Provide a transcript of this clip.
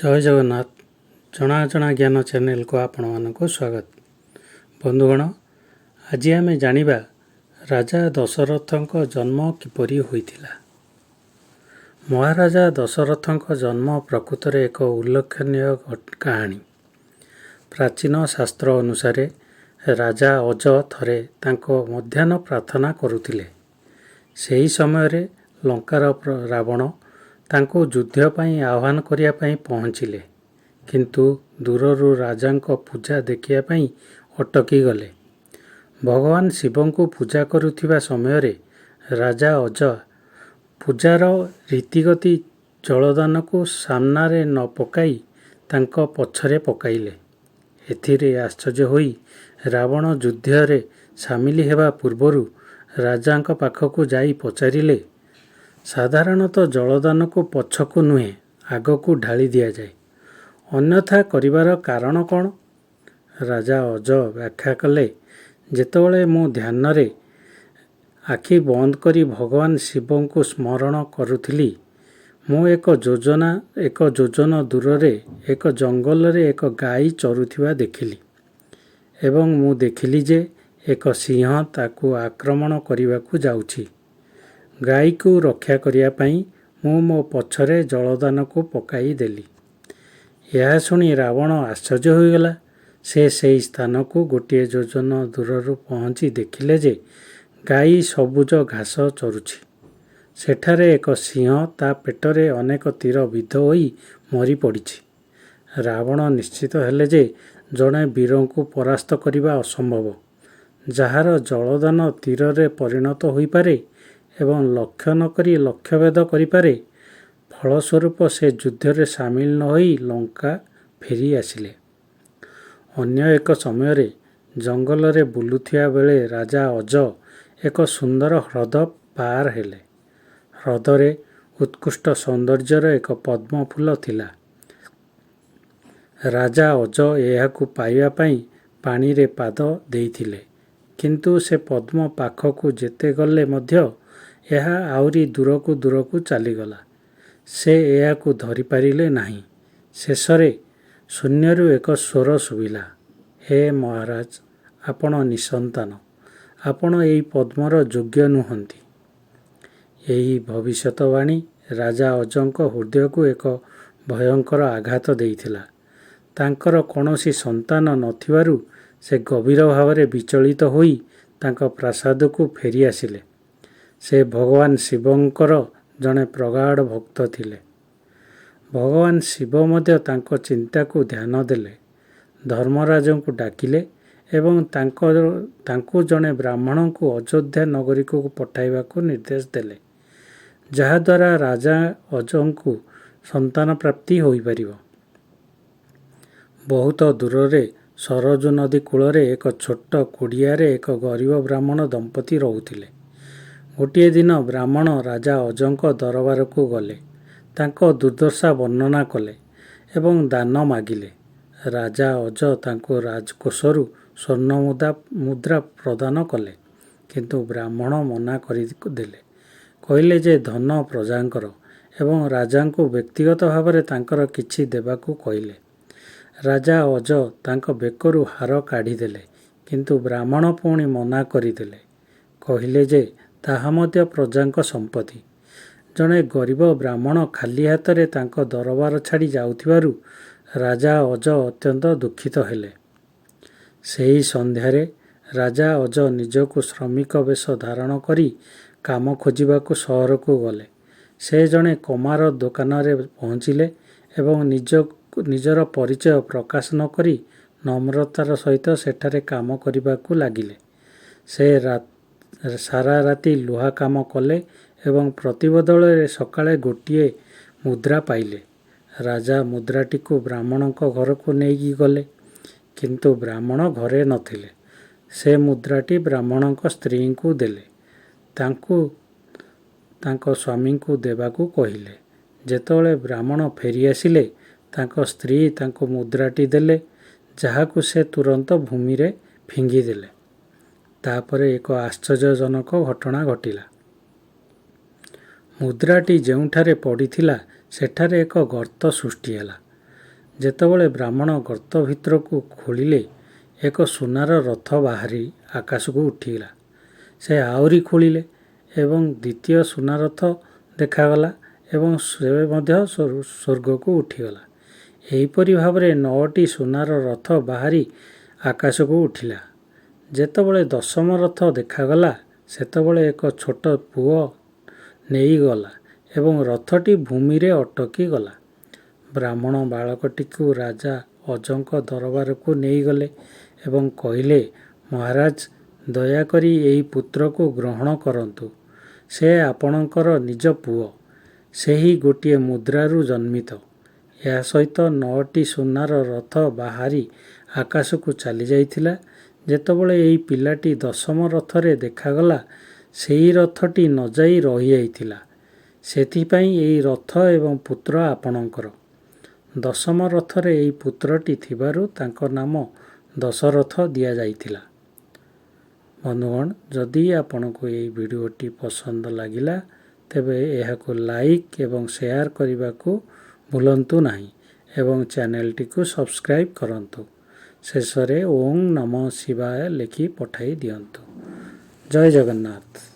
ଜୟ ଜଗନ୍ନାଥ। ଜଣା ଅଜଣା ଜ୍ଞାନ ଚ୍ୟାନେଲକୁ ଆପଣମାନଙ୍କୁ ସ୍ୱାଗତ। ବନ୍ଧୁଗଣ, ଆଜି ଆମେ ଜାଣିବା ରାଜା ଦଶରଥଙ୍କ ଜନ୍ମ କିପରି ହୋଇଥିଲା। ମହାରାଜା ଦଶରଥଙ୍କ ଜନ୍ମ ପ୍ରକୃତରେ ଏକ ଉଲ୍ଲେଖନୀୟ କାହାଣୀ। ପ୍ରାଚୀନ ଶାସ୍ତ୍ର ଅନୁସାରେ ରାଜା ଅଜ ଥରେ ତାଙ୍କ ମଧ୍ୟାହ୍ନ ପ୍ରାର୍ଥନା କରୁଥିଲେ। ସେହି ସମୟରେ ଲଙ୍କାର ରାବଣ ତାଙ୍କୁ ଯୁଦ୍ଧ ପାଇଁ ଆହ୍ୱାନ କରିବା ପାଇଁ ପହଞ୍ଚିଲେ, କିନ୍ତୁ ଦୂରରୁ ରାଜାଙ୍କ ପୂଜା ଦେଖିବା ପାଇଁ ଅଟକି ଗଲେ। ଭଗବାନ ଶିବଙ୍କୁ ପୂଜା କରୁଥିବା ସମୟରେ ରାଜା ଅଜ ପୂଜାର ରୀତିଗତି ଜଳଦାନକୁ ସାମ୍ନାରେ ନ ପକାଇ ତାଙ୍କ ପଛରେ ପକାଇଲେ। ଏଥିରେ ଆଶ୍ଚର୍ଯ୍ୟ ହୋଇ ରାବଣ ଯୁଦ୍ଧରେ ସାମିଲ ହେବା ପୂର୍ବରୁ ରାଜାଙ୍କ ପାଖକୁ ଯାଇ ପଚାରିଲେ, ସାଧାରଣତଃ ଜଳଦାନକୁ ପଛକୁ ନୁହେଁ, ଆଗକୁ ଢାଳି ଦିଆଯାଏ, ଅନ୍ୟଥା କରିବାର କାରଣ କ'ଣ? ରାଜା ଅଜ ବ୍ୟାଖ୍ୟା କଲେ, ଯେତେବେଳେ ମୁଁ ଧ୍ୟାନରେ ଆଖି ବନ୍ଦ କରି ଭଗବାନ ଶିବଙ୍କୁ ସ୍ମରଣ କରୁଥିଲି, ମୁଁ ଏକ ଯୋଜନ ଦୂରରେ ଏକ ଜଙ୍ଗଲରେ ଏକ ଗାଈ ଚରୁଥିବା ଦେଖିଲି ଏବଂ ମୁଁ ଦେଖିଲି ଯେ ଏକ ସିଂହ ତାକୁ ଆକ୍ରମଣ କରିବାକୁ ଯାଉଛି। ଗାଈକୁ ରକ୍ଷା କରିବା ପାଇଁ ମୁଁ ମୋ ପଛରେ ଜଳଦାନକୁ ପକାଇ ଦେଲି। ଏହା ଶୁଣି ରାବଣ ଆଶ୍ଚର୍ଯ୍ୟ ହୋଇଗଲା। ସେ ସେହି ସ୍ଥାନକୁ ଗୋଟିଏ ଯୋଜନ ଦୂରରୁ ପହଞ୍ଚି ଦେଖିଲେ ଯେ ଗାଈ ସବୁଜ ଘାସ ଚରୁଛି, ସେଠାରେ ଏକ ସିଂହ ତା ପେଟରେ ଅନେକ ତୀର ବିଦ୍ଧ ହୋଇ ମରି ପଡ଼ିଛି। ରାବଣ ନିଶ୍ଚିତ ହେଲେ ଯେ ଜଣେ ବୀରଙ୍କୁ ପରାସ୍ତ କରିବା ଅସମ୍ଭବ, ଯାହାର ଜଳଦାନ ତୀରରେ ପରିଣତ ହୋଇପାରେ ଏବଂ ଲକ୍ଷ୍ୟ ନକରି ଲକ୍ଷ୍ୟଭେଦ କରିପାରେ। ଫଳସ୍ୱରୂପ ସେ ଯୁଦ୍ଧରେ ସାମିଲ ନ ହୋଇ ଲଙ୍କା ଫେରି ଆସିଲେ। ଅନ୍ୟ ଏକ ସମୟରେ ଜଙ୍ଗଲରେ ବୁଲୁଥିବା ବେଳେ ରାଜା ଅଜ ଏକ ସୁନ୍ଦର ହ୍ରଦ ପାର ହେଲେ। ହ୍ରଦରେ ଉତ୍କୃଷ୍ଟ ସୌନ୍ଦର୍ଯ୍ୟର ଏକ ପଦ୍ମ ଫୁଲ ଥିଲା। ରାଜା ଅଜ ଏହାକୁ ପାଇବା ପାଇଁ ପାଣିରେ ପାଦ ଦେଇଥିଲେ, କିନ୍ତୁ ସେ ପଦ୍ମ ପାଖକୁ ଯେତେ ଗଲେ ମଧ୍ୟ ଏହା ଆହୁରି ଦୂରକୁ ଦୂରକୁ ଚାଲିଗଲା। ସେ ଏହାକୁ ଧରିପାରିଲେ ନାହିଁ। ଶେଷରେ ଶୂନ୍ୟରୁ ଏକ ସ୍ୱର ଶୁଭିଲା, ହେ ମହାରାଜ, ଆପଣ ନିଃସନ୍ତାନ। ଆପଣ ଏହି ପଦ୍ମର ଯୋଗ୍ୟ ନୁହନ୍ତି। ଏହି ଭବିଷ୍ୟତବାଣୀ ରାଜା ଅଜଙ୍କ ହୃଦୟକୁ ଏକ ଭୟଙ୍କର ଆଘାତ ଦେଇଥିଲା। ତାଙ୍କର କୌଣସି ସନ୍ତାନ ନଥିବାରୁ ସେ ଗଭୀର ଭାବରେ ବିଚଳିତ ହୋଇ ତାଙ୍କ ପ୍ରାସାଦକୁ ଫେରିଆସିଲେ। ସେ ଭଗବାନ ଶିବଙ୍କର ଜଣେ ପ୍ରଗାଢ଼ ଭକ୍ତ ଥିଲେ। ଭଗବାନ ଶିବ ମଧ୍ୟ ତାଙ୍କ ଚିନ୍ତାକୁ ଧ୍ୟାନ ଦେଲେ, ଧର୍ମରାଜଙ୍କୁ ଡାକିଲେ ଏବଂ ତାଙ୍କୁ ଜଣେ ବ୍ରାହ୍ମଣଙ୍କୁ ଅଯୋଧ୍ୟା ନଗରୀକୁ ପଠାଇବାକୁ ନିର୍ଦ୍ଦେଶ ଦେଲେ, ଯାହାଦ୍ୱାରା ରାଜା ଅଜଙ୍କୁ ସନ୍ତାନ ପ୍ରାପ୍ତି ହୋଇପାରିବ। ବହୁତ ଦୂରରେ ସରଜୁ ନଦୀ କୂଳରେ ଏକ ଛୋଟ କୁଡ଼ିଆରେ ଏକ ଗରିବ ବ୍ରାହ୍ମଣ ଦମ୍ପତି ରହୁଥିଲେ। ଗୋଟିଏ ଦିନ ବ୍ରାହ୍ମଣ ରାଜା ଅଜଙ୍କ ଦରବାରକୁ ଗଲେ, ତାଙ୍କ ଦୁର୍ଦ୍ଦଶା ବର୍ଣ୍ଣନା କଲେ ଏବଂ ଦାନ ମାଗିଲେ। ରାଜା ଅଜ ତାଙ୍କୁ ରାଜକୋଷରୁ ସ୍ୱର୍ଣ୍ଣ ମୁଦ୍ରା ପ୍ରଦାନ କଲେ, କିନ୍ତୁ ବ୍ରାହ୍ମଣ ମନା କରିଦେଲେ। କହିଲେ ଯେ ଧନ ପ୍ରଜାଙ୍କର ଏବଂ ରାଜାଙ୍କୁ ବ୍ୟକ୍ତିଗତ ଭାବରେ ତାଙ୍କର କିଛି ଦେବାକୁ କହିଲେ। ରାଜା ଅଜ ତାଙ୍କ ବେକରୁ ହାର କାଢ଼ିଦେଲେ, କିନ୍ତୁ ବ୍ରାହ୍ମଣ ପୁଣି ମନା କରିଦେଲେ। କହିଲେ ଯେ ତାହା ମଧ୍ୟ ପ୍ରଜାଙ୍କ ସମ୍ପତ୍ତି। ଜଣେ ଗରିବ ବ୍ରାହ୍ମଣ ଖାଲି ହାତରେ ତାଙ୍କ ଦରବାର ଛାଡ଼ି ଯାଉଥିବାରୁ ରାଜା ଅଜ ଅତ୍ୟନ୍ତ ଦୁଃଖିତ ହେଲେ। ସେହି ସନ୍ଧ୍ୟାରେ ରାଜା ଅଜ ନିଜକୁ ଶ୍ରମିକ ବେଶ ଧାରଣ କରି କାମ ଖୋଜିବାକୁ ସହରକୁ ଗଲେ। ସେ ଜଣେ କମାର ଦୋକାନରେ ପହଞ୍ଚିଲେ ଏବଂ ନିଜର ପରିଚୟ ପ୍ରକାଶ ନ କରି ନମ୍ରତାର ସହିତ ସେଠାରେ କାମ କରିବାକୁ ଲାଗିଲେ। ସେ ସାରା ରାତି ଲୁହା କାମ କଲେ ଏବଂ ପ୍ରତିବଦଳରେ ସକାଳେ ଗୋଟିଏ ମୁଦ୍ରା ପାଇଲେ। ରାଜା ମୁଦ୍ରାଟିକୁ ବ୍ରାହ୍ମଣଙ୍କ ଘରକୁ ନେଇକି ଗଲେ, କିନ୍ତୁ ବ୍ରାହ୍ମଣ ଘରେ ନଥିଲେ। ସେ ମୁଦ୍ରାଟି ବ୍ରାହ୍ମଣଙ୍କ ସ୍ତ୍ରୀଙ୍କୁ ଦେଲେ, ତାଙ୍କୁ ତାଙ୍କ ସ୍ୱାମୀଙ୍କୁ ଦେବାକୁ କହିଲେ। ଯେତେବେଳେ ବ୍ରାହ୍ମଣ ଫେରିଆସିଲେ, ତାଙ୍କ ସ୍ତ୍ରୀ ତାଙ୍କୁ ମୁଦ୍ରାଟି ଦେଲେ, ଯାହାକୁ ସେ ତୁରନ୍ତ ଭୂମିରେ ଫିଙ୍ଗିଦେଲେ। ତାପରେ ଏକ ଆଶ୍ଚର୍ଯ୍ୟଜନକ ଘଟଣା ଘଟିଲା। ମୁଦ୍ରାଟି ଯେଉଁଠାରେ ପଡ଼ିଥିଲା, ସେଠାରେ ଏକ ଗର୍ତ୍ତ ସୃଷ୍ଟି ହେଲା। ଯେତେବେଳେ ବ୍ରାହ୍ମଣ ଗର୍ତ୍ତ ଭିତରକୁ ଖୋଳିଲେ, ଏକ ସୁନାର ରଥ ବାହାରି ଆକାଶକୁ ଉଠିଲା। ସେ ଆହୁରି ଖୋଳିଲେ ଏବଂ ଦ୍ୱିତୀୟ ସୁନା ରଥ ଦେଖାଗଲା ଏବଂ ସେ ମଧ୍ୟ ସ୍ୱର୍ଗକୁ ଉଠିଗଲା। ଏହିପରି ଭାବରେ 9ଟି ସୁନାର ରଥ ବାହାରି ଆକାଶକୁ ଉଠିଲା। ଯେତେବେଳେ ଦଶମ ରଥ ଦେଖାଗଲା, ସେତେବେଳେ ଏକ ଛୋଟ ପୁଅ ନେଇଗଲା ଏବଂ ରଥଟି ଭୂମିରେ ଅଟକି ଗଲା। ବ୍ରାହ୍ମଣ ବାଳକଟିକୁ ରାଜା ଅଜଙ୍କ ଦରବାରକୁ ନେଇଗଲେ ଏବଂ କହିଲେ, ମହାରାଜ, ଦୟାକରି ଏହି ପୁତ୍ରକୁ ଗ୍ରହଣ କରନ୍ତୁ। ସେ ଆପଣଙ୍କର ନିଜ ପୁଅ। ସେହି ଗୋଟିଏ ମୁଦ୍ରାରୁ ଜନ୍ମିତ। ଏହା ସହିତ 9ଟି ସୁନାର ରଥ ବାହାରି ଆକାଶକୁ ଚାଲିଯାଇଥିଲା। ଯେତେବେଳେ ଏହି ପିଲାଟି ଦଶମ ରଥରେ ଦେଖାଗଲା, ସେହି ରଥଟି ନଯାଇ ରହିଯାଇଥିଲା। ସେଥିପାଇଁ ଏହି ରଥ ଏବଂ ପୁତ୍ର ଆପଣଙ୍କର। ଦଶମ ରଥରେ ଏହି ପୁତ୍ରଟି ଥିବାରୁ ତାଙ୍କ ନାମ ଦଶରଥ ଦିଆଯାଇଥିଲା। ବନ୍ଧୁଗଣ, ଯଦି ଆପଣଙ୍କୁ ଏହି ଭିଡ଼ିଓଟି ପସନ୍ଦ ଲାଗିଲା, ତେବେ ଏହାକୁ ଲାଇକ୍ ଏବଂ ସେୟାର କରିବାକୁ ଭୁଲନ୍ତୁ ନାହିଁ ଏବଂ ଚ୍ୟାନେଲଟିକୁ ସବସ୍କ୍ରାଇବ୍ କରନ୍ତୁ। ଶେଷରେ ଓଁ ନମଃ ଶିବାୟ ଲେଖି ପଠାଇ ଦିଅନ୍ତୁ। ଜୟ ଜଗନ୍ନାଥ।